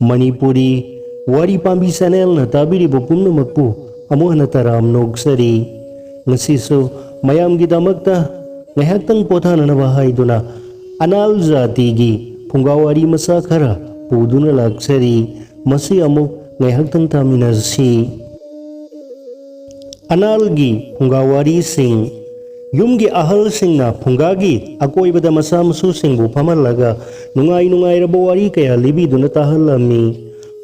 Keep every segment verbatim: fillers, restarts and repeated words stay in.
ꯃꯅꯤꯄꯨꯔꯤ ꯋꯥꯔꯤ ꯄꯥꯝꯕꯤ ꯆꯦꯅꯦꯜꯅ ꯇꯥꯕꯤꯔꯤꯕ ꯄꯨꯝꯅꯃꯛꯄꯨ ꯑꯃꯨꯛ ꯍꯟꯅ ꯇꯔꯥꯝꯅ ꯑꯣꯛꯆꯔꯤ꯫ ꯉꯁꯤꯁꯨ ꯃꯌꯥꯝꯒꯤꯗꯃꯛꯇ ꯉꯥꯏꯍꯥꯛꯇꯪ ꯄꯣꯊꯥꯅꯅꯕ ꯍꯥꯏꯗꯨꯅ ꯑꯅꯥꯜ ꯖꯥꯇꯤꯒꯤ ꯐꯨꯡꯒꯥ ꯋꯥꯔꯤ ꯃꯆꯥ ꯈꯔ ꯄꯨꯗꯨꯅ ꯂꯥꯛꯆꯔꯤ꯫ ꯃꯁꯤ ꯑꯃꯨꯛ ꯉꯥꯏꯍꯥꯛꯇꯪ ꯇꯥꯃꯤꯟꯅꯁꯤ꯫ ꯑꯅꯥꯜꯒꯤ ꯐꯨꯡꯒꯥ ꯋꯥꯔꯤꯁꯤꯡ꯫ ꯌꯨꯝꯒꯤ ꯑꯍꯜꯁꯤꯡꯅ ꯐꯨꯡꯒꯥꯒꯤ ꯑꯀꯣꯏꯕꯗ ꯃꯆꯥ ꯃꯁꯨꯁꯤꯡꯕꯨ ꯐꯝꯍꯜꯂꯒ ꯅꯨꯡꯉꯥꯏ ꯅꯨꯡꯉꯥꯏꯔꯕ ꯋꯥꯔꯤ ꯀꯌꯥ ꯂꯤꯕꯤꯗꯨꯅ ꯇꯥꯍꯜꯂꯝꯃꯤ꯫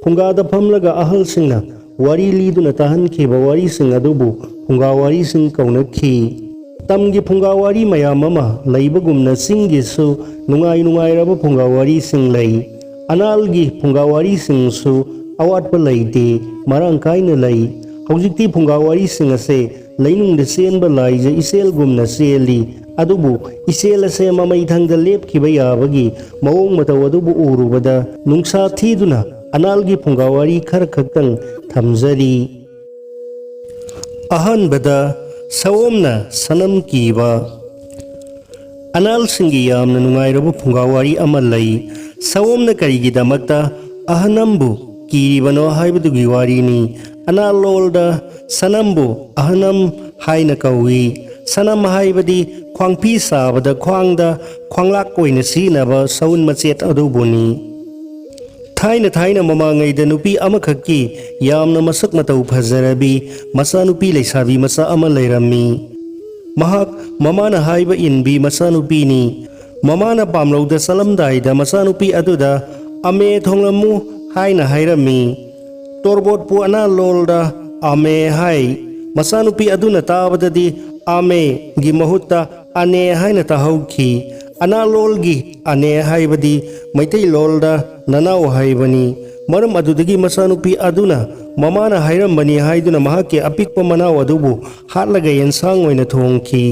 ꯐꯨꯡꯒꯥꯗ ꯐꯝꯂꯒ ꯑꯍꯜꯁꯤꯡꯅ ꯋꯥꯔꯤ ꯂꯤꯗꯨꯅ ꯇꯥꯍꯟꯈꯤꯕ ꯋꯥꯔꯤꯁꯤꯡ ꯑꯗꯨꯕꯨ ꯐꯨꯡꯒꯥ ꯋꯥꯔꯤꯁꯤꯡ ꯀꯧꯅꯈꯤ꯫ ꯇꯝꯒꯤ ꯐꯨꯡꯒꯥ ꯋꯥꯔꯤ ꯃꯌꯥꯝ ꯑꯃ ꯂꯩꯕꯒꯨꯝꯅ ꯆꯤꯡꯒꯤꯁꯨ ꯅꯨꯡꯉꯥꯏ ꯅꯨꯡꯉꯥꯏꯔꯕ ꯐꯨꯡꯒꯥ ꯋꯥꯔꯤꯁꯤꯡ ꯂꯩ꯫ ꯑꯅꯥꯜꯒꯤ ꯐꯨꯡꯒꯥ ꯋꯥꯔꯤꯁꯤꯡꯁꯨ ꯑꯋꯥꯠꯄ ꯂꯩꯇꯦ, ꯃꯔꯥꯡ ꯀꯥꯏꯅ ꯂꯩ꯫ ꯍꯧꯖꯤꯛꯇꯤ ꯐꯨꯡꯒꯥ ꯋꯥꯔꯤꯁꯤꯡ ꯑꯁꯦ ꯂꯩꯅꯨꯡꯗ ꯆꯦꯟꯕ ꯂꯥꯏꯖ ꯏꯆꯦꯜꯒꯨꯝꯅ ꯆꯦꯜꯂꯤ꯫ ꯑꯗꯨꯕꯨ ꯏꯆꯦꯜ ꯑꯁꯦ ꯃꯃꯩ ꯊꯪꯗ ꯂꯦꯞꯈꯤꯕ ꯌꯥꯕꯒꯤ ꯃꯑꯣꯡ ꯃꯇꯧ ꯑꯗꯨꯕꯨ ꯎꯔꯨꯕꯗ ꯅꯨꯡꯁꯥ ꯊꯤꯗꯨꯅ ꯑꯅꯥꯜꯒꯤ ꯐꯨꯡꯒꯥ ꯋꯥꯔꯤ ꯈꯔ ꯈꯛꯇꯪ ꯊꯝꯖꯔꯤ꯫ ꯑꯍꯥꯟꯕꯗ, ꯁꯑꯣꯝꯅ ꯁꯅꯝ ꯀꯤꯕ꯫ ꯑꯅꯥꯜꯁꯤꯡꯒꯤ ꯌꯥꯝꯅ ꯅꯨꯡꯉꯥꯏꯔꯕ ꯐꯨꯡꯒꯥ ꯋꯥꯔꯤ ꯑꯃ ꯂꯩ꯫ ꯁꯑꯣꯝꯅ ꯀꯔꯤꯒꯤꯗꯃꯛꯇ ꯑꯍꯅꯝꯕꯨ ꯀꯤꯔꯤꯕꯅꯣ ꯍꯥꯏꯕꯗꯨꯒꯤ ꯋꯥꯔꯤꯅꯤ꯫ ꯑꯅꯥꯜ ꯂꯣꯜꯗ ꯁꯅꯝꯕꯨ ꯑꯍꯅꯝ ꯍꯥꯏꯅ ꯀꯧꯏ꯫ ꯁꯅꯝ ꯍꯥꯏꯕꯗꯤ ꯈ꯭ꯋꯥꯡꯐꯤ ꯁꯥꯕꯗ ꯈ꯭ꯋꯥꯡꯗ ꯈ꯭ꯋꯥꯡꯂꯥꯛ ꯑꯣꯏꯅ ꯁꯤꯖꯤꯟꯅꯕ ꯁꯎꯟ ꯃꯆꯦꯠ ꯑꯗꯨꯕꯨꯅꯤ꯫ ꯊꯥꯏꯅ ꯊꯥꯏꯅ ꯃꯃꯥꯡꯉꯩꯗ ꯅꯨꯄꯤ ꯑꯃꯈꯛꯀꯤ ꯌꯥꯝꯅ ꯃꯁꯛ ꯃꯇꯧ ꯐꯖꯔꯕꯤ ꯃꯆꯥꯅꯨꯄꯤ ꯂꯩꯁꯥꯕꯤ ꯃꯆꯥ ꯑꯃ ꯂꯩꯔꯝꯃꯤ꯫ ꯃꯍꯥꯛ ꯃꯃꯥꯅ ꯍꯥꯏꯕ ꯏꯟꯕꯤ ꯃꯆꯥꯅꯨꯄꯤꯅꯤ꯫ ꯃꯃꯥꯅ ꯄꯥꯝꯂꯧꯗ ꯆꯠꯂꯝꯗꯥꯏꯗ ꯃꯆꯥꯅꯨꯄꯤ ꯑꯗꯨꯗ "ꯑꯃꯦ ꯊꯣꯡꯂꯝꯃꯨ" ꯍꯥꯏꯅ ꯍꯥꯏꯔꯝꯃꯤ꯫ ꯇꯣꯔꯕꯣꯠꯄꯨ ꯑꯅꯥ ꯂꯣꯜꯗ "ꯑꯃꯦ" ꯍꯥꯏ꯫ ꯃꯆꯥꯅꯨꯄꯤ ꯑꯗꯨꯅ ꯇꯥꯕꯗꯗꯤ "ꯑꯃꯦ"ꯒꯤ ꯃꯍꯨꯠꯇ "ꯑꯅꯦ" ꯍꯥꯏꯅ ꯇꯥꯍꯧꯈꯤ꯫ ꯑꯅꯥ ꯂꯣꯜꯒꯤ "ꯑꯅꯦ" ꯍꯥꯏꯕꯗꯤ ꯃꯩꯇꯩꯂꯣꯜꯗ "ꯅꯅꯥꯎ" ꯍꯥꯏꯕꯅꯤ꯫ ꯃꯔꯝ ꯑꯗꯨꯗꯒꯤ ꯃꯆꯥꯅꯨꯄꯤ ꯑꯗꯨꯅ ꯃꯃꯥꯅ ꯍꯥꯏꯔꯝꯕꯅꯤ ꯍꯥꯏꯗꯨꯅ ꯃꯍꯥꯛꯀꯤ ꯑꯄꯤꯛꯄ ꯃꯅꯥꯎ ꯑꯗꯨꯕꯨ ꯍꯥꯠꯂꯒ ꯌꯦꯟꯁꯥꯡ ꯑꯣꯏꯅ ꯊꯣꯡꯈꯤ꯫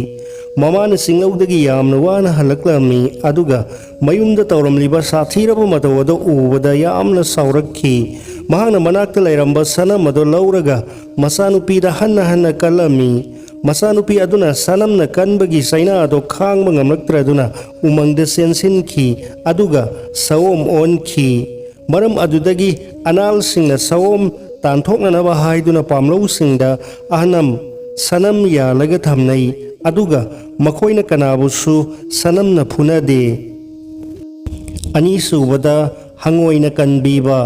ꯃꯃꯥꯅ ꯆꯤꯡꯂꯧꯗꯒꯤ ꯌꯥꯝꯅ ꯋꯥꯅ ꯍꯜꯂꯛꯂꯝꯃꯤ, ꯑꯗꯨꯒ ꯃꯌꯨꯝꯗ ꯇꯧꯔꯝꯂꯤꯕ ꯁꯥꯊꯤꯔꯕ ꯃꯇꯧ ꯑꯗꯨ ꯎꯕꯗ ꯌꯥꯝꯅ ꯁꯥꯎꯔꯛꯈꯤ꯫ ꯃꯍꯥꯛꯅ ꯃꯅꯥꯛꯇ ꯂꯩꯔꯝꯕ ꯁꯅꯝ ꯑꯗꯨ ꯂꯧꯔꯒ ꯃꯆꯥꯅꯨꯄꯤꯗ ꯍꯟꯅ ꯍꯟꯅ ꯀꯜꯂꯝꯃꯤ꯫ ꯃꯆꯥꯅꯨꯄꯤ ꯑꯗꯨꯅ ꯁꯅꯝꯅ ꯀꯟꯕꯒꯤ ꯆꯩꯅꯥ ꯑꯗꯨ ꯈꯥꯡꯕ ꯉꯝꯂꯛꯇ꯭ꯔꯗꯨꯅ ꯎꯃꯪꯗ ꯆꯦꯟꯁꯤꯟꯈꯤ, ꯑꯗꯨꯒ ꯁꯑꯣꯝ ꯑꯣꯟꯈꯤ꯫ ꯃꯔꯝ ꯑꯗꯨꯗꯒꯤ ꯑꯅꯥꯜꯁꯤꯡꯅ ꯁꯑꯣꯝ ꯇꯥꯟꯊꯣꯛꯅꯅꯕ ꯍꯥꯏꯗꯨꯅ ꯄꯥꯝꯂꯧꯁꯤꯡꯗ ꯑꯍꯅꯝ, ꯁꯅꯝ ꯌꯥꯜꯂꯒ ꯊꯝꯅꯩ, ꯑꯗꯨꯒ ꯃꯈꯣꯏꯅ ꯀꯅꯥꯕꯨꯁꯨ ꯁꯅꯝꯅ ꯐꯨꯅꯗꯦ꯫ ꯑꯅꯤꯁꯨꯕꯗ, ꯍꯪꯉꯣꯏꯅ ꯀꯟꯕꯤꯕ꯫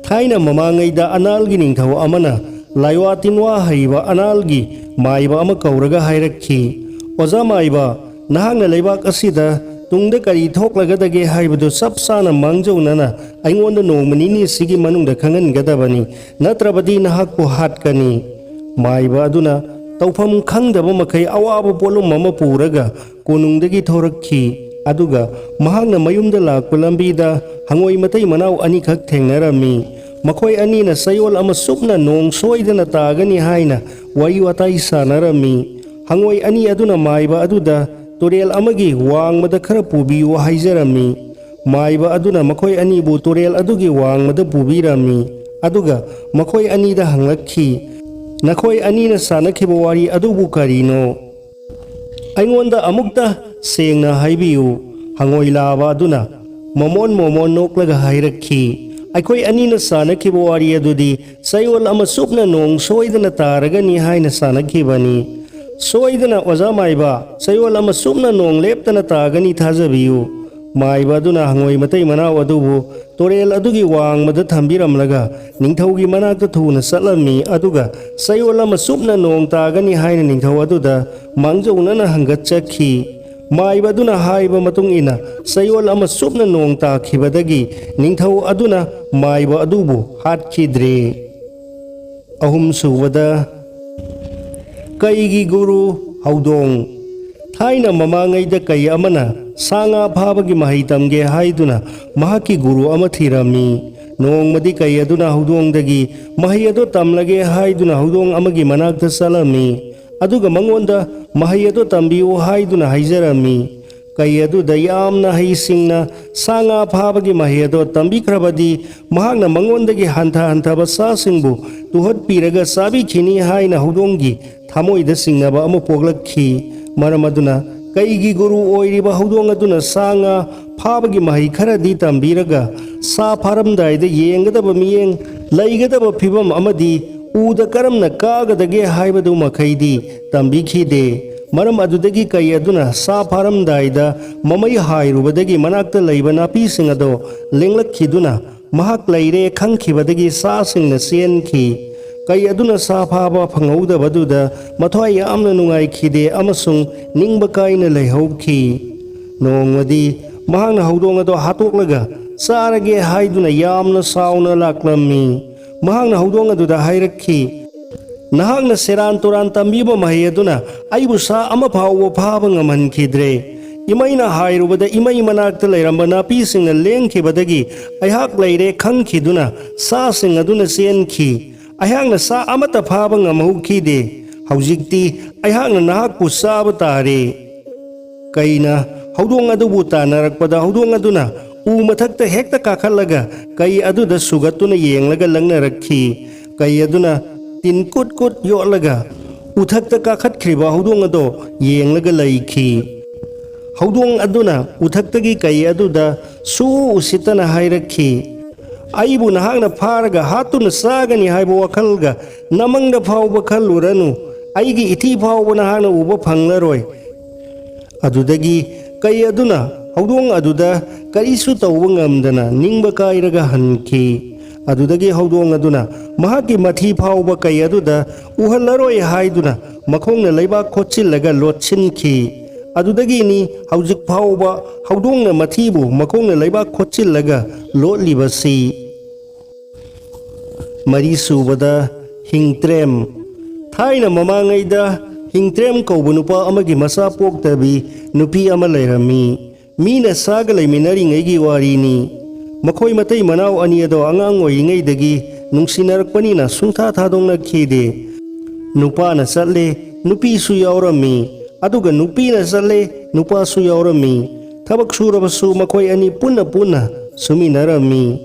ꯊꯥꯏꯅ ꯃꯃꯥꯡꯉꯩꯗ ꯑꯅꯥꯜꯒꯤ ꯅꯤꯡꯊꯧ ꯑꯃꯅ ꯂꯥꯏꯋꯥ ꯇꯤꯟꯋꯥ ꯍꯩꯕ ꯑꯅꯥꯜꯒꯤ ꯃꯥꯏꯕ ꯑꯃ ꯀꯧꯔꯒ ꯍꯥꯏꯔꯛꯈꯤ, "ꯑꯣꯖꯥ ꯃꯥꯏꯕ, ꯅꯍꯥꯛꯅ ꯂꯩꯕꯥꯛ ꯑꯁꯤꯗ ꯇꯨꯡꯗ ꯀꯔꯤ ꯊꯣꯛꯂꯒꯗꯒꯦ ꯍꯥꯏꯕꯗꯨ ꯆꯞ ꯆꯥꯅ ꯃꯥꯡꯖꯧꯅꯅ ꯑꯩꯉꯣꯟꯗ ꯅꯣꯡꯃ ꯅꯤꯅꯤꯁꯤꯒꯤ ꯃꯅꯨꯡꯗ ꯈꯪꯍꯟꯒꯗꯕꯅꯤ, ꯅꯠꯇ꯭ꯔꯕꯗꯤ ꯅꯍꯥꯛꯄꯨ ꯍꯥꯠꯀꯅꯤ꯫" ꯃꯥꯏꯕ ꯑꯗꯨꯅ ꯇꯧꯐꯝ ꯈꯪꯗꯕ ꯃꯈꯩ ꯑꯋꯥꯕ ꯄꯣꯠꯂꯨꯝ ꯑꯃ ꯄꯨꯔꯒ ꯀꯣꯅꯨꯡꯗꯒꯤ ꯊꯣꯔꯛꯈꯤ꯫ ꯑꯗꯨꯒ ꯃꯍꯥꯛꯅ ꯃꯌꯨꯝꯗ ꯂꯥꯛꯄ ꯂꯝꯕꯤꯗ ꯍꯪꯉꯣꯏ ꯃꯇꯩ ꯃꯅꯥꯎ ꯑꯅꯤꯈꯛ ꯊꯦꯡꯅꯔꯝꯃꯤ꯫ ꯃꯈꯣꯏ ꯑꯅꯤꯅ ꯆꯌꯣꯜ ꯑꯃ ꯆꯨꯞꯅ ꯅꯣꯡ ꯁꯣꯏꯗꯅ ꯇꯥꯒꯅꯤ ꯍꯥꯏꯅ ꯋꯥꯔꯤ ꯋꯥꯇꯥꯏ ꯁꯥꯟꯅꯔꯝꯃꯤ꯫ ꯍꯪꯉꯣꯏ ꯑꯅꯤ ꯑꯗꯨꯅ ꯃꯥꯏꯕ ꯑꯗꯨꯗ ꯇꯨꯔꯦꯜ ꯑꯃꯒꯤ ꯋꯥꯡꯃꯗ ꯈꯔ ꯄꯨꯕꯤꯌꯨ ꯍꯥꯏꯖꯔꯝꯃꯤ꯫ ꯃꯥꯏꯕ ꯑꯗꯨꯅ ꯃꯈꯣꯏ ꯑꯅꯤꯕꯨ ꯇꯨꯔꯦꯜ ꯑꯗꯨꯒꯤ ꯋꯥꯡꯃꯗ ꯄꯨꯕꯤꯔꯝꯃꯤ꯫ ꯑꯗꯨꯒ ꯃꯈꯣꯏ ꯑꯅꯤꯗ ꯍꯪꯂꯛꯈꯤ, "ꯅꯈꯣꯏ ꯑꯅꯤꯅ ꯁꯥꯟꯅꯈꯤꯕ ꯋꯥꯔꯤ ꯑꯗꯨꯕꯨ ꯀꯔꯤꯅꯣ? ꯑꯩꯉꯣꯟꯗ ꯑꯃꯨꯛꯇ ꯁꯦꯡꯅ ꯍꯥꯏꯕꯤꯌꯨ꯫" ꯍꯪꯉꯣꯏ ꯂꯥꯕ ꯑꯗꯨꯅ ꯃꯣꯃꯣꯟ ꯃꯣꯃꯣꯟ ꯅꯣꯛꯂꯒ ꯍꯥꯏꯔꯛꯈꯤ, "ꯑꯩꯈꯣꯏ ꯑꯅꯤꯅ ꯁꯥꯟꯅꯈꯤꯕ ꯋꯥꯔꯤ ꯑꯗꯨꯗꯤ ꯆꯌꯣꯜ ꯑꯃ ꯆꯨꯞꯅ ꯅꯣꯡ ꯁꯣꯏꯗꯅ ꯇꯥꯔꯒꯅꯤ ꯍꯥꯏꯅ ꯁꯥꯟꯅꯈꯤꯕꯅꯤ꯫ ꯁꯣꯏꯗꯅ, ꯑꯣꯖꯥ ꯃꯥꯏꯕ, ꯆꯌꯣꯜ ꯑꯃ ꯆꯨꯞꯅ ꯅꯣꯡ ꯂꯦꯞꯇꯅ ꯇꯥꯒꯅꯤ, ꯊꯥꯖꯕꯤꯌꯨ꯫" ꯃꯥꯏꯕ ꯑꯗꯨꯅ ꯍꯪꯉꯣꯏ ꯃꯇꯩ ꯃꯅꯥꯎ ꯑꯗꯨꯕꯨ ꯇꯨꯔꯦꯜ ꯑꯗꯨꯒꯤ ꯋꯥꯡꯃꯗ ꯊꯝꯕꯤꯔꯝꯂꯒ ꯅꯤꯡꯊꯧꯒꯤ ꯃꯅꯥꯛꯇ ꯊꯨꯅ ꯆꯠꯂꯝꯃꯤ, ꯑꯗꯨꯒ ꯆꯌꯣꯜ ꯑꯃ ꯆꯨꯞꯅ ꯅꯣꯡ ꯇꯥꯒꯅꯤ ꯍꯥꯏꯅ ꯅꯤꯡꯊꯧ ꯑꯗꯨꯗ ꯃꯥꯡꯖꯧꯅꯅ ꯍꯪꯒꯠꯆꯈꯤ꯫ ꯃꯥꯏꯕ ꯑꯗꯨꯅ ꯍꯥꯏꯕ ꯃꯇꯨꯡ ꯏꯟꯅ ꯆꯌꯣꯜ ꯑꯃ ꯆꯨꯞꯅ ꯅꯣꯡ ꯇꯥꯈꯤꯕꯗꯒꯤ ꯅꯤꯡꯊꯧ ꯑꯗꯨꯅ ꯃꯥꯏꯕ ꯑꯗꯨꯕꯨ ꯍꯥꯠꯈꯤꯗ꯭ꯔꯦ꯫ ꯑꯍꯨꯝꯁꯨꯕꯗ, ꯀꯩꯒꯤ ꯒꯨꯔꯨ ꯍꯧꯗꯣꯡ꯫ ꯊꯥꯏꯅ ꯃꯃꯥꯡꯉꯩꯗ ꯀꯩ ꯑꯃꯅ ꯁꯥ ꯉꯥ ꯐꯥꯕꯒꯤ ꯃꯍꯩ ꯇꯝꯒꯦ ꯍꯥꯏꯗꯨꯅ ꯃꯍꯥꯛꯀꯤ ꯒꯨꯔꯨ ꯑꯃ ꯊꯤꯔꯝꯃꯤ꯫ ꯅꯣꯡꯃꯗꯤ ꯀꯩ ꯑꯗꯨꯅ ꯍꯧꯗꯣꯡꯗꯒꯤ ꯃꯍꯩ ꯑꯗꯨ ꯇꯝꯂꯒꯦ ꯍꯥꯏꯗꯨꯅ ꯍꯧꯗꯣꯡ ꯑꯃꯒꯤ ꯃꯅꯥꯛꯇ ꯆꯠꯂꯝꯃꯤ꯫ ꯑꯗꯨꯒ ꯃꯉꯣꯟꯗ ꯃꯍꯩ ꯑꯗꯨ ꯇꯝꯕꯤꯌꯨ ꯍꯥꯏꯗꯨꯅ ꯍꯥꯏꯖꯔꯝꯃꯤ꯫ ꯀꯩ ꯑꯗꯨꯗ ꯌꯥꯝꯅ ꯍꯩꯁꯤꯡꯅ ꯁꯥ ꯉꯥ ꯐꯥꯕꯒꯤ ꯃꯍꯩ ꯑꯗꯨ ꯇꯝꯕꯤꯈ꯭ꯔꯕꯗꯤ ꯃꯍꯥꯛꯅ ꯃꯉꯣꯟꯗꯒꯤ ꯍꯟꯊ ꯍꯟꯊꯕ ꯁꯥꯁꯤꯡꯕꯨ ꯇꯨꯍꯠꯄꯤꯔꯒ ꯆꯥꯕꯤꯈꯤꯅꯤ ꯍꯥꯏꯅ ꯍꯧꯗꯣꯡꯒꯤ ꯊꯃꯣꯏꯗ ꯆꯤꯡꯅꯕ ꯑꯃ ꯄꯣꯛꯂꯛꯈꯤ꯫ ꯃꯔꯝ ꯑꯗꯨꯅ ꯀꯩꯒꯤ ꯒꯨꯔꯨ ꯑꯣꯏꯔꯤꯕ ꯍꯧꯗꯣꯡ ꯑꯗꯨꯅ ꯁꯥ ꯉꯥ ꯐꯥꯕꯒꯤ ꯃꯍꯩ ꯈꯔꯗꯤ ꯇꯝꯕꯤꯔꯒ ꯁꯥ ꯐꯥꯔꯝꯗꯥꯏꯗ ꯌꯦꯡꯒꯗꯕ ꯃꯤꯠꯌꯦꯡ, ꯂꯩꯒꯗꯕ ꯐꯤꯕꯝ ꯑꯃꯗꯤ ꯎꯗ ꯀꯔꯝꯅ ꯀꯥꯒꯗꯒꯦ ꯍꯥꯏꯕꯗꯨ ꯃꯈꯩꯗꯤ ꯇꯝꯕꯤꯈꯤꯗꯦ꯫ ꯃꯔꯝ ꯑꯗꯨꯗꯒꯤ ꯀꯩ ꯑꯗꯨꯅ ꯁꯥ ꯐꯥꯔꯝꯗꯥꯏꯗ ꯃꯃꯩ ꯍꯥꯏꯔꯨꯕꯗꯒꯤ ꯃꯅꯥꯛꯇ ꯂꯩꯕ ꯅꯥꯄꯤꯁꯤꯡ ꯑꯗꯣ ꯂꯦꯡꯂꯛꯈꯤꯗꯨꯅ ꯃꯍꯥꯛ ꯂꯩꯔꯦ ꯈꯪꯈꯤꯕꯗꯒꯤ ꯁꯥꯁꯤꯡꯅ ꯆꯦꯟꯈꯤ꯫ ꯀꯩ ꯑꯗꯨꯅ ꯁꯥ ꯐꯥꯕ ꯐꯪꯍꯧꯗꯕꯗꯨꯗ ꯃꯊ꯭ꯋꯥꯏ ꯌꯥꯝꯅ ꯅꯨꯡꯉꯥꯏꯈꯤꯗꯦ ꯑꯃꯁꯨꯡ ꯅꯤꯡꯕ ꯀꯥꯏꯅ ꯂꯩꯍꯧꯈꯤ꯫ ꯅꯣꯡꯃꯗꯤ ꯃꯍꯥꯛꯅ ꯍꯧꯗꯣꯡ ꯑꯗꯣ ꯍꯥꯠꯇꯣꯛꯂꯒ ꯆꯥꯔꯒꯦ ꯍꯥꯏꯗꯨꯅ ꯌꯥꯝꯅ ꯁꯥꯎꯅ ꯂꯥꯛꯂꯝꯃꯤ꯫ ꯃꯍꯥꯛꯅ ꯍꯧꯗꯣꯡ ꯑꯗꯨꯗ ꯍꯥꯏꯔꯛꯈꯤ, "ꯅꯍꯥꯛꯅ ꯁꯦꯔꯥꯟ ꯇꯨꯔꯥꯟ ꯇꯝꯕꯤꯕ ꯃꯍꯩ ꯑꯗꯨꯅ ꯑꯩꯕꯨ ꯁꯥ ꯑꯃ ꯐꯥꯎꯕ ꯐꯥꯕ ꯉꯝꯍꯟꯈꯤꯗ꯭ꯔꯦ꯫ ꯏꯃꯩꯅ ꯍꯥꯏꯔꯨꯕꯗ ꯏꯃꯩ ꯃꯅꯥꯛꯇ ꯂꯩꯔꯝꯕ ꯅꯥꯄꯤꯁꯤꯡꯅ ꯂꯦꯡꯈꯤꯕꯗꯒꯤ ꯑꯩꯍꯥꯛ ꯂꯩꯔꯦ ꯈꯪꯈꯤꯗꯨꯅ ꯁꯥꯁꯤꯡ ꯑꯗꯨꯅ ꯆꯦꯟꯈꯤ꯫ ꯑꯩꯍꯥꯛꯅ ꯁꯥ ꯑꯃꯠꯇ ꯐꯥꯕ ꯉꯝꯍꯧꯈꯤꯗꯦ꯫ ꯍꯧꯖꯤꯛꯇꯤ ꯑꯩꯍꯥꯛꯅ ꯅꯍꯥꯛꯄꯨ ꯆꯥꯕ ꯇꯥꯔꯦ"꯫ ꯀꯩꯅ ꯍꯧꯗꯣꯡ ꯑꯗꯨꯕꯨ ꯇꯥꯟꯅꯔꯛꯄꯗ ꯍꯧꯗꯣꯡ ꯑꯗꯨꯅ ꯎ ꯃꯊꯛꯇ ꯍꯦꯛꯇ ꯀꯥꯈꯠꯂꯒ ꯀꯩ ꯑꯗꯨꯗ ꯁꯨꯒꯠꯇꯨꯅ ꯌꯦꯡꯂꯒ ꯂꯪꯅꯔꯛꯈꯤ꯫ ꯀꯩ ꯑꯗꯨꯅ ꯇꯤꯟ ꯀꯨꯠ ꯀꯨꯠ ꯌꯣꯠꯂꯒ ꯎꯊꯛꯇ ꯀꯥꯈꯠꯈ꯭ꯔꯤꯕ ꯍꯧꯗꯣꯡ ꯑꯗꯣ ꯌꯦꯡꯂꯒ ꯂꯩꯈꯤ꯫ ꯍꯧꯗꯣꯡ ꯑꯗꯨꯅ ꯎꯊꯛꯇꯒꯤ ꯀꯩ ꯑꯗꯨꯗ ꯁꯨ ꯎꯁꯤꯠꯇꯅ ꯍꯥꯏꯔꯛꯈꯤ, "ꯑꯩꯕꯨ ꯅꯍꯥꯛꯅ ꯐꯥꯔꯒ ꯍꯥꯠꯇꯨꯅ ꯆꯥꯒꯅꯤ ꯍꯥꯏꯕ ꯋꯥꯈꯜꯒ ꯅꯃꯪꯗ ꯐꯥꯎꯕ ꯈꯜꯂꯨꯔꯅꯨ꯫ ꯑꯩꯒꯤ ꯏꯊꯤ ꯐꯥꯎꯕ ꯅꯍꯥꯛꯅ ꯎꯕ ꯐꯪꯂꯔꯣꯏ"꯫ ꯑꯗꯨꯗꯒꯤ ꯀꯩ ꯑꯗꯨꯅ ꯍꯧꯗꯣꯡ ꯑꯗꯨꯗ ꯀꯔꯤꯁꯨ ꯇꯧꯕ ꯉꯝꯗꯅ ꯅꯤꯡꯕ ꯀꯥꯏꯔꯒ ꯍꯟꯈꯤ꯫ ꯑꯗꯨꯗꯒꯤ ꯍꯧꯗꯣꯡ ꯑꯗꯨꯅ ꯃꯍꯥꯛꯀꯤ ꯃꯊꯤ ꯐꯥꯎꯕ ꯀꯩ ꯑꯗꯨꯗ ꯎꯍꯜꯂꯔꯣꯏ ꯍꯥꯏꯗꯨꯅ ꯃꯈꯣꯡꯅ ꯂꯩꯕꯥꯛ ꯈꯣꯠꯆꯤꯜꯂꯒ ꯂꯣꯠꯁꯤꯟꯈꯤ꯫ ꯑꯗꯨꯗꯒꯤꯅꯤ ꯍꯧꯖꯤꯛ ꯐꯥꯎꯕ ꯍꯧꯗꯣꯡꯅ ꯃꯊꯤꯕꯨ ꯃꯈꯣꯡꯅ ꯂꯩꯕꯥꯛ ꯈꯣꯠꯆꯤꯜꯂꯒ ꯂꯣꯠꯂꯤꯕꯁꯤ꯫ ꯃꯔꯤꯁꯨꯕꯗ, ꯍꯤꯡꯇ꯭ꯔꯦꯝ꯫ ꯊꯥꯏꯅ ꯃꯃꯥꯡꯉꯩꯗ ꯍꯤꯡꯇ꯭ꯔꯦꯝ ꯀꯧꯕ ꯅꯨꯄꯥ ꯑꯃꯒꯤ ꯃꯆꯥ ꯄꯣꯛꯇꯕꯤ ꯅꯨꯄꯤ ꯑꯃ ꯂꯩꯔꯝꯃꯤ꯫ ꯃꯤꯅ ꯁꯥꯒ ꯂꯩꯃꯤꯟꯅꯔꯤꯉꯩꯒꯤ ꯋꯥꯔꯤꯅꯤ꯫ ꯃꯈꯣꯏ ꯃꯇꯩ ꯃꯅꯥꯎ ꯑꯅꯤ ꯑꯗꯣ ꯑꯉꯥꯡ ꯑꯣꯏꯔꯤꯉꯩꯗꯒꯤ ꯅꯨꯡꯁꯤꯅꯔꯛꯄꯅꯤꯅ ꯁꯨꯡꯊꯥ ꯊꯥꯗꯣꯛꯅꯈꯤꯗꯦ꯫ ꯅꯨꯄꯥꯅ ꯆꯠꯂꯦ, ꯅꯨꯄꯤꯁꯨ ꯌꯥꯎꯔꯝꯃꯤ꯫ ꯑꯗꯨꯒ ꯅꯨꯄꯤꯅ ꯆꯠꯂꯦ, ꯅꯨꯄꯥꯁꯨ ꯌꯥꯎꯔꯝꯃꯤ꯫ ꯊꯕꯛ ꯁꯨꯔꯕꯁꯨ ꯃꯈꯣꯏ ꯑꯅꯤ ꯄꯨꯟꯅ ꯄꯨꯟꯅ ꯁꯨꯃꯤꯟꯅꯔꯝꯃꯤ꯫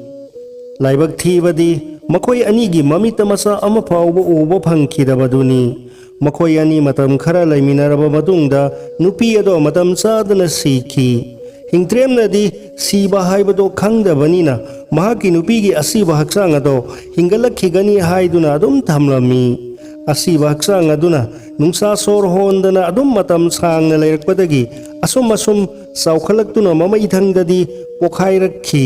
ꯂꯥꯏꯕꯛ ꯊꯤꯕꯗꯤ ꯃꯈꯣꯏ ꯑꯅꯤꯒꯤ ꯃꯃꯤꯠꯇ ꯃꯆꯥ ꯑꯃ ꯐꯥꯎꯕ ꯎꯕ ꯐꯪꯈꯤꯗꯕꯗꯨꯅꯤ꯫ ꯃꯈꯣꯏ ꯑꯅꯤ ꯃꯇꯝ ꯈꯔ ꯂꯩꯃꯤꯟꯅꯔꯕ ꯃꯇꯨꯡꯗ ꯅꯨꯄꯤ ꯑꯗꯣ ꯃꯇꯝ ꯆꯥꯗꯅ ꯁꯤꯈꯤ꯫ ꯍꯤꯡꯇ꯭ꯔꯦꯝꯅꯗꯤ ꯁꯤꯕ ꯍꯥꯏꯕꯗꯣ ꯈꯪꯗꯕꯅꯤꯅ, ꯃꯍꯥꯛꯀꯤ ꯅꯨꯄꯤꯒꯤ ꯑꯁꯤꯕ ꯍꯛꯆꯥꯡ ꯑꯗꯣ ꯍꯤꯡꯒꯠꯂꯛꯈꯤꯒꯅꯤ ꯍꯥꯏꯗꯨꯅ ꯑꯗꯨꯝ ꯊꯝꯂꯝꯃꯤ꯫ ꯑꯁꯤꯕ ꯍꯛꯆꯥꯡ ꯑꯗꯨꯅ ꯅꯨꯡꯁꯥ ꯁꯣꯔ ꯍꯣꯟꯗꯅ ꯑꯗꯨꯝ ꯃꯇꯝ ꯁꯥꯡꯅ ꯂꯩꯔꯛꯄꯗꯒꯤ ꯑꯁꯨꯝ ꯑꯁꯨꯝ ꯆꯥꯎꯈꯠꯂꯛꯇꯨꯅ ꯃꯃꯩꯊꯪꯗꯗꯤ ꯄꯣꯈꯥꯏꯔꯛꯈꯤ꯫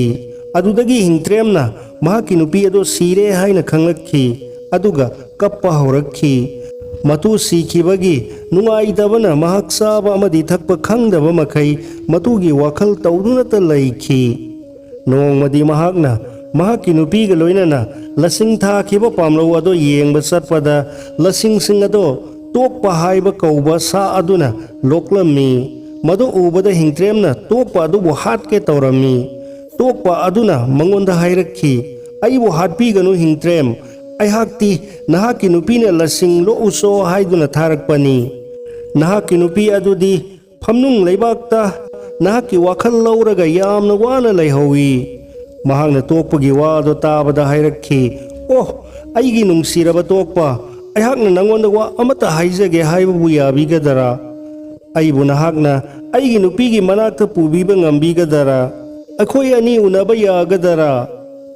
ꯑꯗꯨꯗꯒꯤ ꯍꯤꯡꯇ꯭ꯔꯦꯝꯅ ꯃꯍꯥꯛꯀꯤ ꯅꯨꯄꯤ ꯑꯗꯨ ꯁꯤꯔꯦ ꯍꯥꯏꯅ ꯈꯪꯂꯛꯈꯤ, ꯑꯗꯨꯒ ꯀꯞꯄ ꯍꯧꯔꯛꯈꯤ꯫ ꯃꯇꯨ ꯁꯤꯈꯤꯕꯒꯤ ꯅꯨꯡꯉꯥꯏꯇꯕꯅ ꯃꯍꯥꯛ ꯆꯥꯕ ꯑꯃꯗꯤ ꯊꯛꯄ ꯈꯪꯗꯕ ꯃꯈꯩ ꯃꯇꯨꯒꯤ ꯋꯥꯈꯜ ꯇꯧꯗꯨꯅꯇ ꯂꯩꯈꯤ꯫ ꯅꯣꯡꯃꯗꯤ ꯃꯍꯥꯛꯅ ꯃꯍꯥꯛꯀꯤ ꯅꯨꯄꯤꯒ ꯂꯣꯏꯅꯅ ꯂꯁꯤꯡ ꯊꯥꯈꯤꯕ ꯄꯥꯝꯂꯧ ꯑꯗꯨ ꯌꯦꯡꯕ ꯆꯠꯄꯗ, ꯂꯁꯤꯡꯁꯤꯡ ꯑꯗꯨ ꯇꯣꯛꯄ ꯍꯥꯏꯕ ꯀꯧꯕ ꯁꯥ ꯑꯗꯨꯅ ꯂꯣꯛꯂꯝꯃꯤ꯫ ꯃꯗꯨ ꯎꯕꯗ ꯍꯤꯡꯇ꯭ꯔꯦꯝꯅ ꯇꯣꯛꯄ ꯑꯗꯨꯕꯨ ꯍꯥꯠꯀꯦ ꯇꯧꯔꯝꯃꯤ꯫ ꯇꯣꯛꯄ ꯑꯗꯨꯅ ꯃꯉꯣꯟꯗ ꯍꯥꯏꯔꯛꯈꯤ, "ꯑꯩꯕꯨ ꯍꯥꯠꯄꯤꯒꯅꯨ ꯍꯤꯡꯇ꯭ꯔꯦꯝ, ꯑꯩꯍꯥꯛꯇꯤ ꯅꯍꯥꯛꯀꯤ ꯅꯨꯄꯤꯅ ꯂꯁꯤꯡ ꯂꯣꯛꯎꯆꯣ ꯍꯥꯏꯗꯨꯅ ꯊꯥꯔꯛꯄꯅꯤ꯫ ꯅꯍꯥꯛꯀꯤ ꯅꯨꯄꯤ ꯑꯗꯨꯗꯤ ꯐꯝꯅꯨꯡ ꯂꯩꯕꯥꯛꯇ ꯅꯍꯥꯛꯀꯤ ꯋꯥꯈꯜ ꯂꯧꯔꯒ ꯌꯥꯝꯅ ꯋꯥꯅ ꯂꯩꯍꯧꯏ꯫" ꯃꯍꯥꯛꯅ ꯇꯣꯛꯄꯒꯤ ꯋꯥ ꯑꯗꯨ ꯇꯥꯕꯗ ꯍꯥꯏꯔꯛꯈꯤ, "ꯑꯣ, ꯑꯩꯒꯤ ꯅꯨꯡꯁꯤꯔꯕ ꯇꯣꯛꯄ, ꯑꯩꯍꯥꯛꯅ ꯅꯪꯉꯣꯟꯗ ꯋꯥ ꯑꯃꯠꯇ ꯍꯥꯏꯖꯒꯦ ꯍꯥꯏꯕꯕꯨ ꯌꯥꯕꯤꯒꯗꯔꯥ? ꯑꯩꯕꯨ ꯅꯍꯥꯛꯅ ꯑꯩꯒꯤ ꯅꯨꯄꯤꯒꯤ ꯃꯅꯥꯛꯇ ꯄꯨꯕꯤꯕ ꯉꯝꯕꯤꯒꯗꯔꯥ? ꯑꯩꯈꯣꯏ ꯑꯅꯤ ꯎꯅꯕ ꯌꯥꯒꯗꯔꯥ?"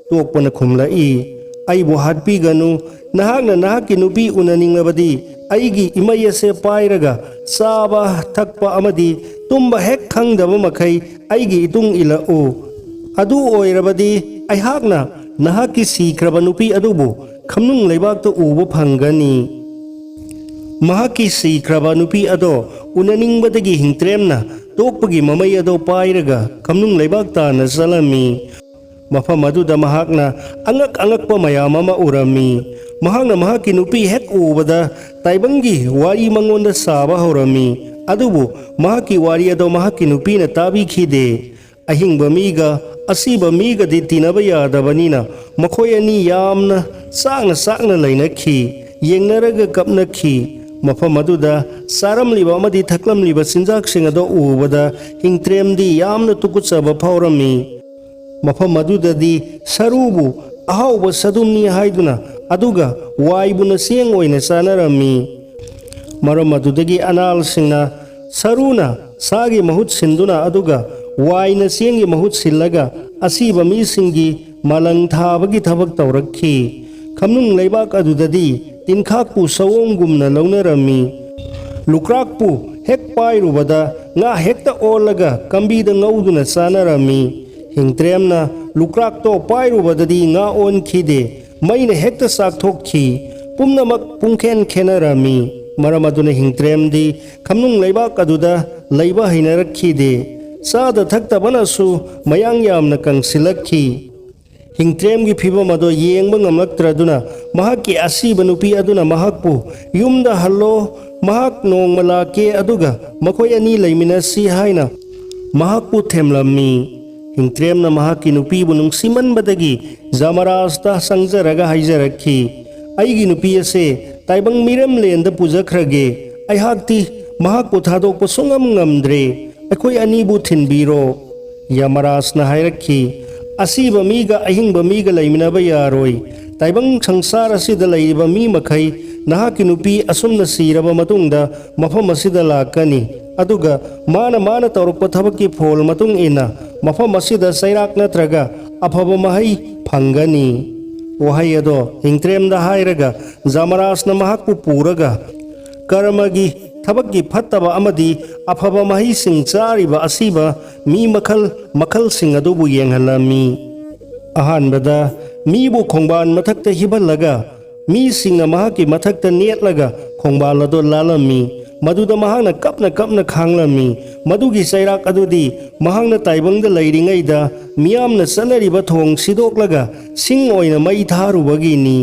ꯇꯣꯛꯄꯅ ꯈꯨꯝꯂꯛꯏ, "ꯑꯩꯕꯨ ꯍꯥꯠꯄꯤꯒꯅꯨ꯫ ꯅꯍꯥꯛꯅ ꯅꯍꯥꯛꯀꯤ ꯅꯨꯄꯤ ꯎꯅꯅꯤꯡꯂꯕꯗꯤ ꯑꯩꯒꯤ ꯏꯃꯩ ꯑꯁꯦ ꯄꯥꯏꯔꯒ ꯆꯥꯕ, ꯊꯛꯄ ꯑꯃꯗꯤ ꯇꯨꯝꯕ ꯍꯦꯛ ꯈꯪꯗꯕ ꯃꯈꯩ ꯑꯩꯒꯤ ꯏꯇꯨꯡ ꯏꯜꯂꯛꯎ꯫ ꯑꯗꯨ ꯑꯣꯏꯔꯕꯗꯤ ꯑꯩꯍꯥꯛꯅ ꯅꯍꯥꯛꯀꯤ ꯁꯤꯈ꯭ꯔꯕ ꯅꯨꯄꯤ ꯑꯗꯨꯕꯨ ꯈꯝꯅꯨꯡ ꯂꯩꯕꯥꯛꯇ ꯎꯕ ꯐꯪꯒꯅꯤ꯫" ꯃꯍꯥꯛꯀꯤ ꯁꯤꯈ꯭ꯔꯕ ꯅꯨꯄꯤ ꯑꯗꯣ ꯎꯅꯅꯤꯡꯕꯗꯒꯤ ꯍꯤꯡꯇ꯭ꯔꯦꯝꯅ ꯇꯣꯛꯄꯒꯤ ꯃꯃꯩ ꯑꯗꯣ ꯄꯥꯏꯔꯒ ꯈꯝꯅꯨꯡ ꯂꯩꯕꯥꯛ ꯇꯥꯟꯅ ꯆꯠꯂꯝꯃꯤ꯫ ꯃꯐꯝ ꯑꯗꯨꯗ ꯃꯍꯥꯛꯅ ꯑꯉꯛ ꯑꯉꯛꯄ ꯃꯌꯥꯝ ꯑꯃ ꯎꯔꯝꯃꯤ꯫ ꯃꯍꯥꯛꯅ ꯃꯍꯥꯛꯀꯤ ꯅꯨꯄꯤ ꯍꯦꯛ ꯎꯕꯗ ꯇꯥꯏꯕꯪꯒꯤ ꯋꯥꯔꯤ ꯃꯉꯣꯟꯗ ꯁꯥꯕ ꯍꯧꯔꯝꯃꯤ꯫ ꯑꯗꯨꯕꯨ ꯃꯍꯥꯛꯀꯤ ꯋꯥꯔꯤ ꯑꯗꯣ ꯃꯍꯥꯛꯀꯤ ꯅꯨꯄꯤꯅ ꯇꯥꯕꯤꯈꯤꯗꯦ꯫ ꯑꯍꯤꯡꯕ ꯃꯤꯒ ꯑꯁꯤꯕ ꯃꯤꯒꯗꯤ ꯇꯤꯟꯅꯕ ꯌꯥꯗꯕꯅꯤꯅ ꯃꯈꯣꯏ ꯑꯅꯤ ꯌꯥꯝꯅ ꯆꯥꯛꯅ ꯆꯥꯛꯅ ꯂꯩꯅꯈꯤ, ꯌꯦꯡꯅꯔꯒ ꯀꯞꯅꯈꯤ꯫ ꯃꯐꯝ ꯑꯗꯨꯗ ꯆꯥꯔꯝꯂꯤꯕ ꯑꯃꯗꯤ ꯊꯛꯂꯝꯂꯤꯕ ꯆꯤꯟꯖꯥꯛꯁꯤꯡ ꯑꯗꯣ ꯎꯕꯗ ꯍꯤꯡꯇ꯭ꯔꯦꯝꯗꯤ ꯌꯥꯝꯅ ꯇꯨꯀꯠꯆꯕ ꯐꯥꯎꯔꯝꯃꯤ꯫ ꯃꯐꯝ ꯑꯗꯨꯗꯗꯤ ꯁꯔꯨꯕꯨ ꯑꯍꯥꯎꯕ ꯁꯗꯨꯝꯅꯤ ꯍꯥꯏꯗꯨꯅ, ꯑꯗꯨꯒ ꯋꯥꯏꯕꯨꯅ ꯆꯦꯡ ꯑꯣꯏꯅ ꯆꯥꯅꯔꯝꯃꯤ꯫ ꯃꯔꯝ ꯑꯗꯨꯗꯒꯤ ꯑꯅꯥꯜꯁꯤꯡꯅ ꯁꯔꯨꯅ ꯁꯥꯒꯤ ꯃꯍꯨꯠ ꯁꯤꯟꯗꯨꯅ, ꯑꯗꯨꯒ ꯋꯥꯏꯅ ꯆꯦꯡꯒꯤ ꯃꯍꯨꯠ ꯁꯤꯜꯂꯒ ꯑꯁꯤꯕ ꯃꯤꯁꯤꯡꯒꯤ ꯃꯂꯪ ꯊꯥꯕꯒꯤ ꯊꯕꯛ ꯇꯧꯔꯛꯈꯤ꯫ ꯈꯝꯅꯨꯡ ꯂꯩꯕꯥꯛ ꯑꯗꯨꯗꯗꯤ ꯇꯤꯟꯈꯥꯛꯄꯨ ꯁꯑꯣꯡꯒꯨꯝꯅ ꯂꯧꯅꯔꯝꯃꯤ꯫ ꯂꯨꯀ꯭ꯔꯥꯛꯄꯨ ꯍꯦꯛ ꯄꯥꯏꯔꯨꯕꯗ ꯉꯥ ꯍꯦꯛꯇ ꯑꯣꯜꯂꯒ ꯀꯝꯕꯤꯗ ꯉꯧꯗꯨꯅ ꯆꯥꯅꯔꯝꯃꯤ꯫ ꯍꯤꯡꯇ꯭ꯔꯦꯝꯅ ꯂꯨꯀ꯭ꯔꯥꯛꯇꯣ ꯄꯥꯏꯔꯨꯕꯗꯗꯤ ꯉꯥ ꯑꯣꯟꯈꯤꯗꯦ, ꯃꯩꯅ ꯍꯦꯛꯇ ꯆꯥꯛꯊꯣꯛꯈꯤ꯫ ꯄꯨꯝꯅꯃꯛ ꯄꯨꯡꯈꯦꯟ ꯈꯦꯟꯅꯔꯝꯃꯤ꯫ ꯃꯔꯝ ꯑꯗꯨꯅ ꯍꯤꯡꯇ꯭ꯔꯦꯝꯗꯤ ꯈꯝꯅꯨꯡ ꯂꯩꯕꯥꯛ ꯑꯗꯨꯗ ꯂꯩꯕ ꯍꯩꯅꯔꯛꯈꯤꯗꯦ꯫ ꯆꯥꯗ ꯊꯛꯇꯕꯅꯁꯨ ꯃꯌꯥꯡ ꯌꯥꯝꯅ ꯀꯪꯁꯤꯜꯂꯛꯈꯤ꯫ ꯍꯤꯡꯇ꯭ꯔꯦꯝꯒꯤ ꯐꯤꯕꯝ ꯑꯗꯨ ꯌꯦꯡꯕ ꯉꯝꯂꯛꯇ꯭ꯔꯗꯨꯅ ꯃꯍꯥꯛꯀꯤ ꯑꯁꯤꯕ ꯅꯨꯄꯤ ꯑꯗꯨꯅ ꯃꯍꯥꯛꯄꯨ "ꯌꯨꯝꯗ ꯍꯜꯂꯣ, ꯃꯍꯥꯛ ꯅꯣꯡꯃ ꯂꯥꯛꯀꯦ, ꯑꯗꯨꯒ ꯃꯈꯣꯏ ꯑꯅꯤ ꯂꯩꯃꯤꯟꯅꯁꯤ" ꯍꯥꯏꯅ ꯃꯍꯥꯛꯄꯨ ꯊꯦꯝꯂꯝꯃꯤ꯫ ꯍꯤꯡꯇ꯭ꯔꯦꯝꯅ ꯃꯍꯥꯛꯀꯤ ꯅꯨꯄꯤꯕꯨ ꯅꯨꯡꯁꯤꯃꯟꯕꯗꯒꯤ ꯖꯃꯔꯥꯖꯇ ꯆꯪꯖꯔꯒ ꯍꯥꯏꯖꯔꯛꯈꯤ, "ꯑꯩꯒꯤ ꯅꯨꯄꯤ ꯑꯁꯦ ꯇꯥꯏꯕꯪ ꯃꯤꯔꯝꯂꯦꯟꯗ ꯄꯨꯖꯈ꯭ꯔꯒꯦ꯫ ꯑꯩꯍꯥꯛꯇꯤ ꯃꯍꯥꯛꯄꯨ ꯊꯥꯗꯣꯛꯄ ꯁꯨꯡꯉꯝ ꯉꯝꯗ꯭ꯔꯦ꯫ ꯑꯩꯈꯣꯏ ꯑꯅꯤꯕꯨ ꯊꯤꯟꯕꯤꯔꯣ"꯫ ꯌꯃꯔꯥꯖꯅ ꯍꯥꯏꯔꯛꯈꯤ, "ꯑꯁꯤꯕ ꯃꯤꯒ ꯑꯍꯤꯡꯕ ꯃꯤꯒ ꯂꯩꯃꯤꯟꯅꯕ ꯌꯥꯔꯣꯏ꯫ ꯇꯥꯏꯕꯪ ꯁꯪꯁꯥꯔ ꯑꯁꯤꯗ ꯂꯩꯔꯤꯕ ꯃꯤ ꯃꯈꯩ ꯅꯍꯥꯛꯀꯤ ꯅꯨꯄꯤ ꯑꯁꯨꯝꯅ ꯁꯤꯔꯕ ꯃꯇꯨꯡꯗ ꯃꯐꯝ ꯑꯁꯤꯗ ꯂꯥꯛꯀꯅꯤ꯫ ꯑꯗꯨꯒ ꯃꯥꯅ ꯃꯥꯅ ꯇꯧꯔꯛꯄ ꯊꯕꯛꯀꯤ ꯐꯣꯜ ꯃꯇꯨꯡ ꯏꯟꯅ ꯃꯐꯝ ꯑꯁꯤꯗ ꯆꯩꯔꯥꯛ ꯅꯠꯇ꯭ꯔꯒ ꯑꯐꯕ ꯃꯍꯩ ꯐꯪꯒꯅꯤ"꯫ ꯋꯥꯍꯩ ꯑꯗꯣ ꯍꯤꯡꯇ꯭ꯔꯦꯝꯗ ꯍꯥꯏꯔꯒ ꯖꯃꯔꯥꯖꯅ ꯃꯍꯥꯛꯄꯨ ꯄꯨꯔꯒ ꯀꯔꯃꯒꯤ ꯊꯕꯛꯀꯤ ꯐꯠꯇꯕ ꯑꯃꯗꯤ ꯑꯐꯕ ꯃꯍꯩꯁꯤꯡ ꯆꯥꯔꯤꯕ ꯑꯁꯤꯕ ꯃꯤ ꯃꯈꯜ ꯃꯈꯜꯁꯤꯡ ꯑꯗꯨꯕꯨ ꯌꯦꯡꯍꯜꯂꯝꯃꯤ꯫ ꯑꯍꯥꯟꯕꯗ ꯃꯤꯕꯨ ꯈꯣꯡꯕꯥꯟ ꯃꯊꯛꯇ ꯍꯤꯞꯍꯜꯂꯒ ꯃꯤꯁꯤꯡꯅ ꯃꯍꯥꯛꯀꯤ ꯃꯊꯛꯇ ꯅꯦꯠꯂꯒ ꯈꯣꯡꯕꯥꯜ ꯑꯗꯨ ꯂꯥꯜꯂꯝꯃꯤ꯫ ꯃꯗꯨꯗ ꯃꯍꯥꯛꯅ ꯀꯞꯅ ꯀꯞꯅ ꯈꯥꯡꯂꯝꯃꯤ꯫ ꯃꯗꯨꯒꯤ ꯆꯩꯔꯥꯛ ꯑꯗꯨꯗꯤ ꯃꯍꯥꯛꯅ ꯇꯥꯏꯕꯪꯗ ꯂꯩꯔꯤꯉꯩꯗ ꯃꯤꯌꯥꯝꯅ ꯆꯠꯅꯔꯤꯕ ꯊꯣꯡ ꯁꯤꯗꯣꯛꯂꯒ ꯁꯤꯡ ꯑꯣꯏꯅ ꯃꯩ ꯊꯥꯔꯨꯕꯒꯤꯅꯤ꯫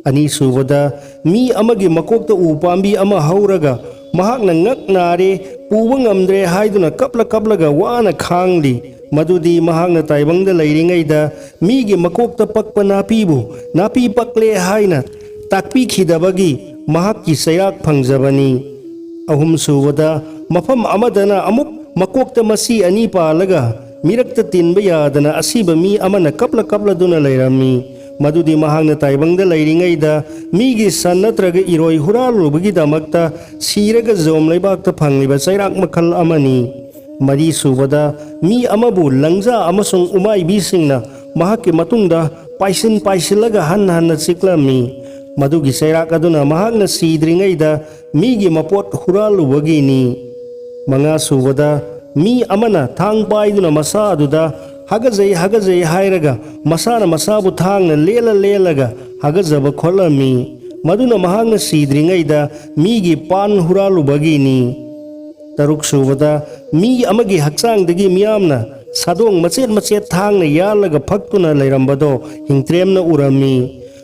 ꯑꯅꯤꯁꯨꯕꯗ, ꯃꯤ ꯑꯃꯒꯤ ꯃꯀꯣꯛꯇ ꯎ ꯄꯥꯝꯕꯤ ꯑꯃ ꯍꯧꯔꯒ ꯃꯍꯥꯛꯅ ꯉꯛ ꯅꯥꯔꯦ, ꯄꯨꯕ ꯉꯝꯗ꯭ꯔꯦ ꯍꯥꯏꯗꯨꯅ ꯀꯞꯂ ꯀꯞꯂꯒ ꯋꯥꯅ ꯈꯥꯡꯂꯤ꯫ ꯃꯗꯨꯗꯤ ꯃꯍꯥꯛꯅ ꯇꯥꯏꯕꯪꯗ ꯂꯩꯔꯤꯉꯩꯗ ꯃꯤꯒꯤ ꯃꯀꯣꯛꯇ ꯄꯛꯄ ꯅꯥꯄꯤꯕꯨ ꯅꯥꯄꯤ ꯄꯛꯂꯦ ꯍꯥꯏꯅ ꯇꯥꯛꯄꯤꯈꯤꯗꯕꯒꯤ ꯃꯍꯥꯛꯀꯤ ꯆꯩꯔꯥꯛ ꯐꯪꯖꯕꯅꯤ꯫ ꯑꯍꯨꯝꯁꯨꯕꯗ, ꯃꯐꯝ ꯑꯃꯗꯅ ꯑꯃꯨꯛ ꯃꯀꯣꯛꯇ ꯃꯆꯤ ꯑꯅꯤ ꯄꯥꯜꯂꯒ ꯃꯤꯔꯛꯇ ꯇꯤꯟꯕ ꯌꯥꯗꯅ ꯑꯁꯤꯕ ꯃꯤ ꯑꯃꯅ ꯀꯞꯂ ꯀꯞꯂꯗꯨꯅ ꯂꯩꯔꯝꯃꯤ꯫ ꯃꯗꯨꯗꯤ ꯃꯍꯥꯛꯅ ꯇꯥꯏꯕꯪꯗ ꯂꯩꯔꯤꯉꯩꯗ ꯃꯤꯒꯤ ꯁꯟ ꯅꯠꯇ꯭ꯔꯒ ꯏꯔꯣꯏ ꯍꯨꯔꯥꯜꯂꯨꯕꯒꯤꯗꯃꯛꯇ ꯁꯤꯔꯒ ꯖꯣꯝ ꯂꯩꯕꯥꯛꯇ ꯐꯪꯂꯤꯕ ꯆꯩꯔꯥꯛ ꯃꯈꯜ ꯑꯃꯅꯤ꯫ ꯃꯔꯤ ꯁꯨꯕꯗ, ꯃꯤ ꯑꯃꯕꯨ ꯂꯪꯖꯥ ꯑꯃꯁꯨꯡ ꯎꯃꯥꯏꯕꯤꯁꯤꯡꯅ ꯃꯍꯥꯛꯀꯤ ꯃꯇꯨꯡꯗ ꯄꯥꯏꯁꯤꯟ ꯄꯥꯏꯁꯤꯜꯂꯒ ꯍꯟꯅ ꯍꯟꯅ ꯆꯤꯛꯂꯝꯃꯤ꯫ ꯃꯗꯨꯒꯤ ꯆꯩꯔꯥꯛ ꯑꯗꯨꯅ ꯃꯍꯥꯛꯅ ꯁꯤꯗ꯭ꯔꯤꯉꯩꯗ ꯃꯤꯒꯤ ꯃꯄꯣꯠ ꯍꯨꯔꯥꯜꯂꯨꯕꯒꯤꯅꯤ꯫ ꯃꯉꯥ ꯁꯨꯕꯗ, ꯃꯤ ꯑꯃꯅ ꯊꯥꯡ ꯄꯥꯏꯗꯨꯅ ꯃꯁꯥ ꯑꯗꯨꯗ "ꯍꯥꯒꯖꯩ, ꯍꯥꯒꯖꯩ" ꯍꯥꯏꯔꯒ ꯃꯁꯥꯅ ꯃꯁꯥꯕꯨ ꯊꯥꯡꯅ ꯂꯦꯜꯂ ꯂꯦꯜꯂꯒ ꯍꯥꯒꯖꯕ ꯈꯣꯠꯂꯝꯃꯤ꯫ ꯃꯗꯨꯅ ꯃꯍꯥꯛꯅ ꯁꯤꯗ꯭ꯔꯤꯉꯩꯗ ꯃꯤꯒꯤ ꯄꯥꯟ ꯍꯨꯔꯥꯜꯂꯨꯕꯒꯤꯅꯤ꯫ ꯇꯔꯨꯛ ꯁꯨꯕꯗ, ꯃꯤ ꯑꯃꯒꯤ ꯍꯛꯆꯥꯡꯗꯒꯤ ꯃꯤꯌꯥꯝꯅ ꯁꯥꯗꯣꯡ ꯃꯆꯦꯠ ꯃꯆꯦꯠ ꯊꯥꯡꯅ ꯌꯥꯜꯂꯒ ꯐꯛꯇꯨꯅ ꯂꯩꯔꯝꯕꯗꯣ ꯍꯤꯡꯇ꯭ꯔꯦꯝꯅ ꯎꯔꯝꯃꯤ꯫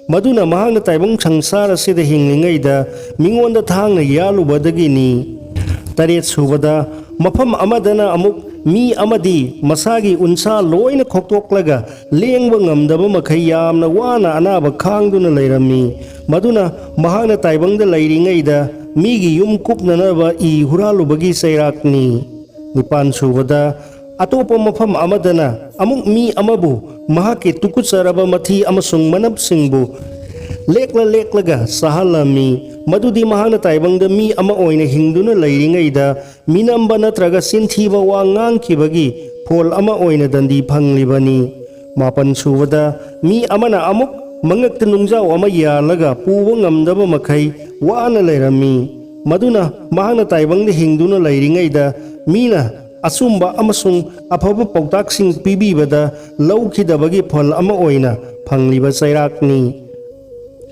ꯃꯗꯨꯅ ꯃꯍꯥꯛꯅ ꯇꯥꯏꯕꯪ ꯁꯪꯁꯥꯔ ꯑꯁꯤꯗ ꯍꯤꯡꯂꯤꯉꯩꯗ ꯃꯤꯉꯣꯟꯗ ꯊꯥꯡꯅ ꯌꯥꯜꯂꯨꯕꯗꯒꯤꯅꯤ꯫ ꯇꯔꯦꯠ ꯁꯨꯕꯗ, ꯃꯐꯝ ꯑꯃꯗꯅ ꯑꯃꯨꯛ ꯃꯤ ꯑꯃꯗꯤ ꯃꯁꯥꯒꯤ ꯎꯟꯁꯥ ꯂꯣꯏꯅ ꯈꯣꯛꯇꯣꯛꯂꯒ ꯂꯦꯡꯕ ꯉꯝꯗꯕ ꯃꯈꯩ ꯌꯥꯝꯅ ꯋꯥꯅ ꯑꯅꯥꯕ ꯈꯥꯡꯗꯨꯅ ꯂꯩꯔꯝꯃꯤ꯫ ꯃꯗꯨꯅ ꯃꯍꯥꯛꯅ ꯇꯥꯏꯕꯪꯗ ꯂꯩꯔꯤꯉꯩꯗ ꯃꯤꯒꯤ ꯌꯨꯝ ꯀꯨꯞꯅꯅꯕ ꯏ ꯍꯨꯔꯥꯜꯂꯨꯕꯒꯤ ꯆꯩꯔꯥꯛꯅꯤ꯫ ꯅꯤꯄꯥꯟ ꯁꯨꯕꯗ, ꯑꯇꯣꯞꯄ ꯃꯐꯝ ꯑꯃꯗꯅ ꯑꯃꯨꯛ ꯃꯤ ꯑꯃꯕꯨ ꯃꯍꯥꯛꯀꯤ ꯇꯨꯀꯨꯠꯆꯔꯕ ꯃꯊꯤ ꯑꯃꯁꯨꯡ ꯃꯅꯞꯁꯤꯡꯕꯨ ꯂꯦꯛꯂ ꯂꯦꯛꯂꯒ ꯆꯥꯍꯜꯂꯝꯃꯤ꯫ ꯃꯗꯨꯗꯤ ꯃꯍꯥꯛꯅ ꯇꯥꯏꯕꯪꯗ ꯃꯤ ꯑꯃ ꯑꯣꯏꯅ ꯍꯤꯡꯗꯨꯅ ꯂꯩꯔꯤꯉꯩꯗ ꯃꯤꯅꯝꯕ ꯅꯠꯇ꯭ꯔꯒ ꯆꯤꯟꯊꯤꯕ ꯋꯥ ꯉꯥꯡꯈꯤꯕꯒꯤ ꯐꯣꯜ ꯑꯃ ꯑꯣꯏꯅ ꯗꯟꯗꯤ ꯐꯪꯂꯤꯕꯅꯤ꯫ ꯃꯥꯄꯟ ꯁꯨꯕꯗ, ꯃꯤ ꯑꯃꯅ ꯑꯃꯨꯛ ꯃꯉꯛꯇ ꯅꯨꯡꯖꯥꯎ ꯑꯃ ꯌꯥꯜꯂꯒ ꯄꯨꯕ ꯉꯝꯗꯕ ꯃꯈꯩ ꯋꯥꯅ ꯂꯩꯔꯝꯃꯤ꯫ ꯃꯗꯨꯅ ꯃꯍꯥꯛꯅ ꯇꯥꯏꯕꯪꯗ ꯍꯤꯡꯗꯨꯅ ꯂꯩꯔꯤꯉꯩꯗ ꯃꯤꯅ ꯑꯆꯨꯝꯕ ꯑꯃꯁꯨꯡ ꯑꯐꯕ ꯄꯥꯎꯇꯥꯛꯁꯤꯡ ꯄꯤꯕꯤꯕꯗ ꯂꯧꯈꯤꯗꯕꯒꯤ ꯐꯜ ꯑꯃ ꯑꯣꯏꯅ ꯐꯪꯂꯤꯕ ꯆꯩꯔꯥꯛꯅꯤ꯫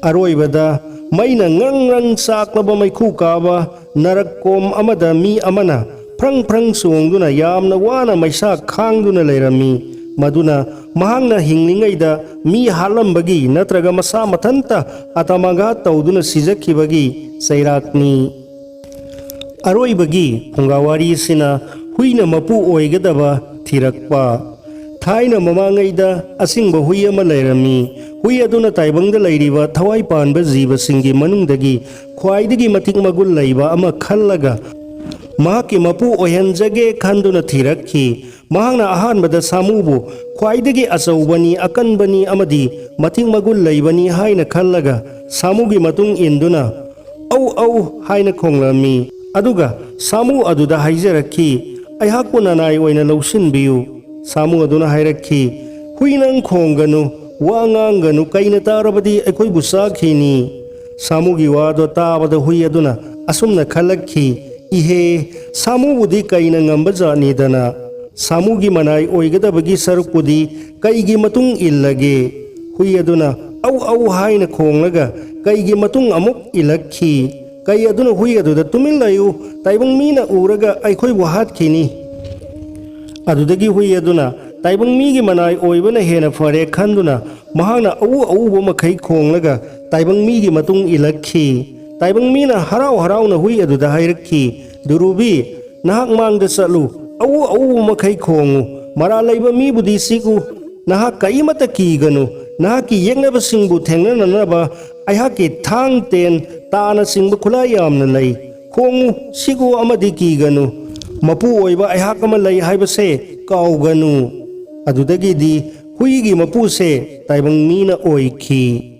ꯑꯔꯣꯏꯕꯗ, ꯃꯩꯅ ꯉ꯭ꯔꯪ ꯉ꯭ꯔꯪ ꯆꯥꯛꯂꯕ ꯃꯩꯈꯨ ꯀꯥꯕ ꯅꯔꯛ ꯀꯣꯝ ꯑꯃꯗ ꯃꯤ ꯑꯃꯅ ꯐ꯭ꯔꯪ ꯐ꯭ꯔꯪ ꯆꯣꯡꯗꯨꯅ ꯌꯥꯝꯅ ꯋꯥꯅ ꯃꯩꯁꯥ ꯈꯥꯡꯗꯨꯅ ꯂꯩꯔꯝꯃꯤ꯫ ꯃꯗꯨꯅ ꯃꯍꯥꯛꯅ ꯍꯤꯡꯂꯤꯉꯩꯗ ꯃꯤ ꯍꯥꯠꯂꯝꯕꯒꯤ ꯅꯠꯇ꯭ꯔꯒ ꯃꯁꯥ ꯃꯊꯟꯇ ꯑꯇꯃꯥꯘꯥꯠ ꯇꯧꯗꯨꯅ ꯁꯤꯖꯈꯤꯕꯒꯤ ꯆꯩꯔꯥꯛꯅꯤ꯫ ꯑꯔꯣꯏꯕꯒꯤ ꯐꯨꯡꯒꯥꯋꯥꯔꯤ ꯑꯁꯤꯅ ꯍꯨꯏꯅ ꯃꯄꯨ ꯑꯣꯏꯒꯗꯕ ꯊꯤꯔꯛꯄ꯫ ꯊꯥꯏꯅ ꯃꯃꯥꯡꯉꯩꯗ ꯑꯁꯤꯡꯕ ꯍꯨꯏ ꯑꯃ ꯂꯩꯔꯝꯃꯤ꯫ ꯍꯨꯏ ꯑꯗꯨꯅ ꯇꯥꯏꯕꯪꯗ ꯂꯩꯔꯤꯕ ꯊꯋꯥꯏ ꯄꯥꯟꯕ ꯖꯤꯕꯁꯤꯡꯒꯤ ꯃꯅꯨꯡꯗꯒꯤ ꯈ꯭ꯋꯥꯏꯗꯒꯤ ꯃꯇꯤꯛ ꯃꯒꯨꯟ ꯂꯩꯕ ꯑꯃ ꯈꯜꯂꯒ ꯃꯍꯥꯛꯀꯤ ꯃꯄꯨ ꯑꯣꯏꯍꯟꯖꯒꯦ ꯈꯟꯗꯨꯅ ꯊꯤꯔꯛꯈꯤ꯫ ꯃꯍꯥꯛꯅ ꯑꯍꯥꯟꯕꯗ ꯁꯥꯃꯨꯕꯨ ꯈ꯭ꯋꯥꯏꯗꯒꯤ ꯑꯆꯧꯕꯅꯤ, ꯑꯀꯟꯕꯅꯤ ꯑꯃꯗꯤ ꯃꯇꯤꯛ ꯃꯒꯨꯟ ꯂꯩꯕꯅꯤ ꯍꯥꯏꯅ ꯈꯜꯂꯒ ꯁꯥꯃꯨꯒꯤ ꯃꯇꯨꯡ ꯏꯟꯗꯨꯅ "ꯑꯧ, ꯑꯧ" ꯍꯥꯏꯅ ꯈꯣꯡꯂꯝꯃꯤ꯫ ꯑꯗꯨꯒ ꯁꯥꯃꯨ ꯑꯗꯨꯗ ꯍꯥꯏꯖꯔꯛꯈꯤ, ꯑꯩꯍꯥꯛꯄꯨ ꯅꯅꯥꯏ ꯑꯣꯏꯅ ꯂꯧꯁꯤꯟꯕꯤꯌꯨ꯫ ꯁꯥꯃꯨ ꯑꯗꯨꯅ ꯍꯥꯏꯔꯛꯈꯤ, "ꯍꯨꯏ, ꯅꯪ ꯈꯣꯡꯒꯅꯨ, ꯋꯥ ꯉꯥꯡꯒꯅꯨ, ꯀꯩꯅ ꯇꯥꯔꯕꯗꯤ ꯑꯩꯈꯣꯏꯕꯨ ꯆꯥꯈꯤꯅꯤ꯫" ꯁꯥꯃꯨꯒꯤ ꯋꯥꯗꯣ ꯇꯥꯕꯗ ꯍꯨꯏ ꯑꯗꯨꯅ ꯑꯁꯨꯝꯅ ꯈꯜꯂꯛꯈꯤ, "ꯏꯍꯦ, ꯁꯥꯃꯨꯕꯨꯗꯤ ꯀꯩꯅ ꯉꯝꯕ ꯖꯥꯠꯅꯤꯗꯅ꯫ ꯁꯥꯃꯨꯒꯤ ꯃꯅꯥꯏ ꯑꯣꯏꯒꯗꯕꯒꯤ ꯁꯔꯨꯛꯄꯨꯗꯤ ꯀꯩꯒꯤ ꯃꯇꯨꯡ ꯏꯜꯂꯒꯦ?" ꯍꯨꯏ ꯑꯗꯨꯅ "ꯑꯧ ꯑꯧ" ꯍꯥꯏꯅ ꯈꯣꯡꯂꯒ ꯀꯩꯒꯤ ꯃꯇꯨꯡ ꯑꯃꯨꯛ ꯏꯜꯂꯛꯈꯤ꯫ ꯀꯩ ꯑꯗꯨꯅ ꯍꯨꯏ ꯑꯗꯨꯗ "ꯇꯨꯃꯤꯟ ꯂꯩꯌꯨ, ꯇꯥꯏꯕꯪ ꯃꯤꯅ ꯎꯔꯒ ꯑꯩꯈꯣꯏꯕꯨ ꯍꯥꯠꯈꯤꯅꯤ꯫ ꯑꯗꯨꯗꯒꯤ ꯍꯨꯏ ꯑꯗꯨꯅ ꯇꯥꯏꯕꯪ ꯃꯤꯒꯤ ꯃꯅꯥꯏ ꯑꯣꯏꯕꯅ ꯍꯦꯟꯅ ꯐꯔꯦ ꯈꯟꯗꯨꯅ ꯃꯍꯥꯛꯅ ꯑꯎ ꯑꯎꯕ ꯃꯈꯩ ꯈꯣꯡꯂꯒ ꯇꯥꯏꯕꯪ ꯃꯤꯒꯤ ꯃꯇꯨꯡ ꯏꯜꯂꯛꯈꯤ꯫ ꯇꯥꯏꯕꯪ ꯃꯤꯅ ꯍꯔꯥꯎ ꯍꯔꯥꯎꯅ ꯍꯨꯏ ꯑꯗꯨꯗ ꯍꯥꯏꯔꯛꯈꯤ, "ꯗꯨꯔꯨꯕꯤ, ꯅꯍꯥꯛ ꯃꯥꯡꯗ ꯆꯠꯂꯨ, ꯑꯎ ꯑꯎꯕ ꯃꯈꯩ ꯈꯣꯡꯉꯨ, ꯃꯔꯥꯜ ꯂꯩꯕ ꯃꯤꯕꯨꯗꯤ ꯆꯤꯛꯎ, ꯅꯍꯥꯛ ꯀꯔꯤꯃꯠꯇ ꯀꯤꯒꯅꯨ, ꯅꯍꯥꯛꯀꯤ ꯌꯦꯛꯅꯕꯁꯤꯡꯕꯨ ꯊꯦꯡꯅꯅꯅꯕ ꯑꯩꯍꯥꯛꯀꯤ ꯊꯥꯡ, ꯇꯦꯟ, ꯇꯥꯅꯆꯤꯡꯕ ꯈꯨꯠꯂꯥꯏ ꯌꯥꯝꯅ ꯂꯩ꯫ ꯈꯣꯡꯉꯨ, ꯁꯤꯒꯨ ꯑꯃꯗꯤ ꯀꯤꯒꯅꯨ꯫ ꯃꯄꯨ ꯑꯣꯏꯕ ꯑꯩꯍꯥꯛ ꯑꯃ ꯂꯩ ꯍꯥꯏꯕꯁꯦ ꯀꯥꯎꯒꯅꯨ꯫" ꯑꯗꯨꯗꯒꯤꯗꯤ ꯍꯨꯏꯒꯤ ꯃꯄꯨꯁꯦ ꯇꯥꯏꯕꯪ ꯃꯤꯅ ꯑꯣꯏꯈꯤ꯫